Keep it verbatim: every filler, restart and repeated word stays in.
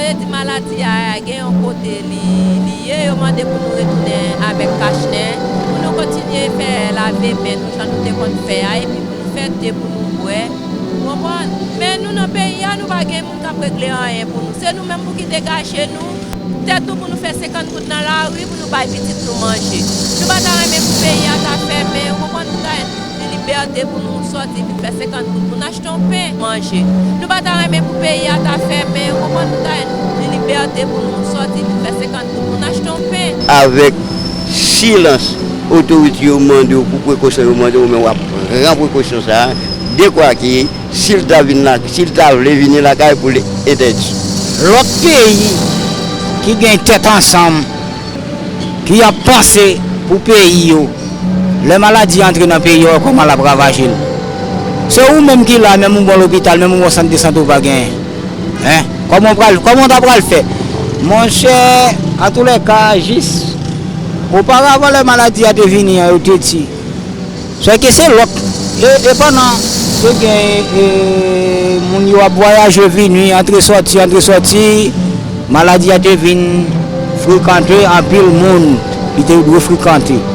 Vle di maladi a gen yon kote li, li ye, yo mande pou nou retounen avèk kachnen, pou nou kontinye fè lave men nou jan nou te konn fè a, epi pou nou fè te pou nou bwè. Ou konprann? Men nou nan peyi a, nou pa gen moun k ap regle anyen pou nou. Se nou menm pou ki degaje nou, tèt nou pou nou fè senkant goud nan lari pou nou bay pitit nou manje. Nou pa ta renmen pou peyi a ta fèmen, ou konprann, pou ta gen libète pou nou sòti vin fè senkant goud pou n achte yon pen manje. Nou pa ta renmen pou peyi a ta fèmen, ou konprann, pou ta gen libète pou nou sòti vin fè senkant goud pou n achte yon pen. Avèk silans, otorite yo mande w pou prekosyon yo mande w, men w ap pran prekosyon sa a, dekwa ke si l ta vin la, si l ta vle vini lakay pou l entèdi. Lòt peyi ki gen tèt ansanm, ki ap panse pou peyi yo, lè maladi antre nan peyi yo, kòman l ap ravaje l? Se ou menm ki la, menm yon bon lopital, menm yon bon sant de sante ou pa genyen. Hein? Kòman w pral, kòman w ta pral fè? Monchè, antoulèka, jis oparavan lè maladi a te vini an, yo te di, sè ke se lòt. E, e pandan te gen e, moun yo ap vwayaje vini, antre sòti, antre sòti, maladi a te vin frekante anpil moun li te dwe frekante.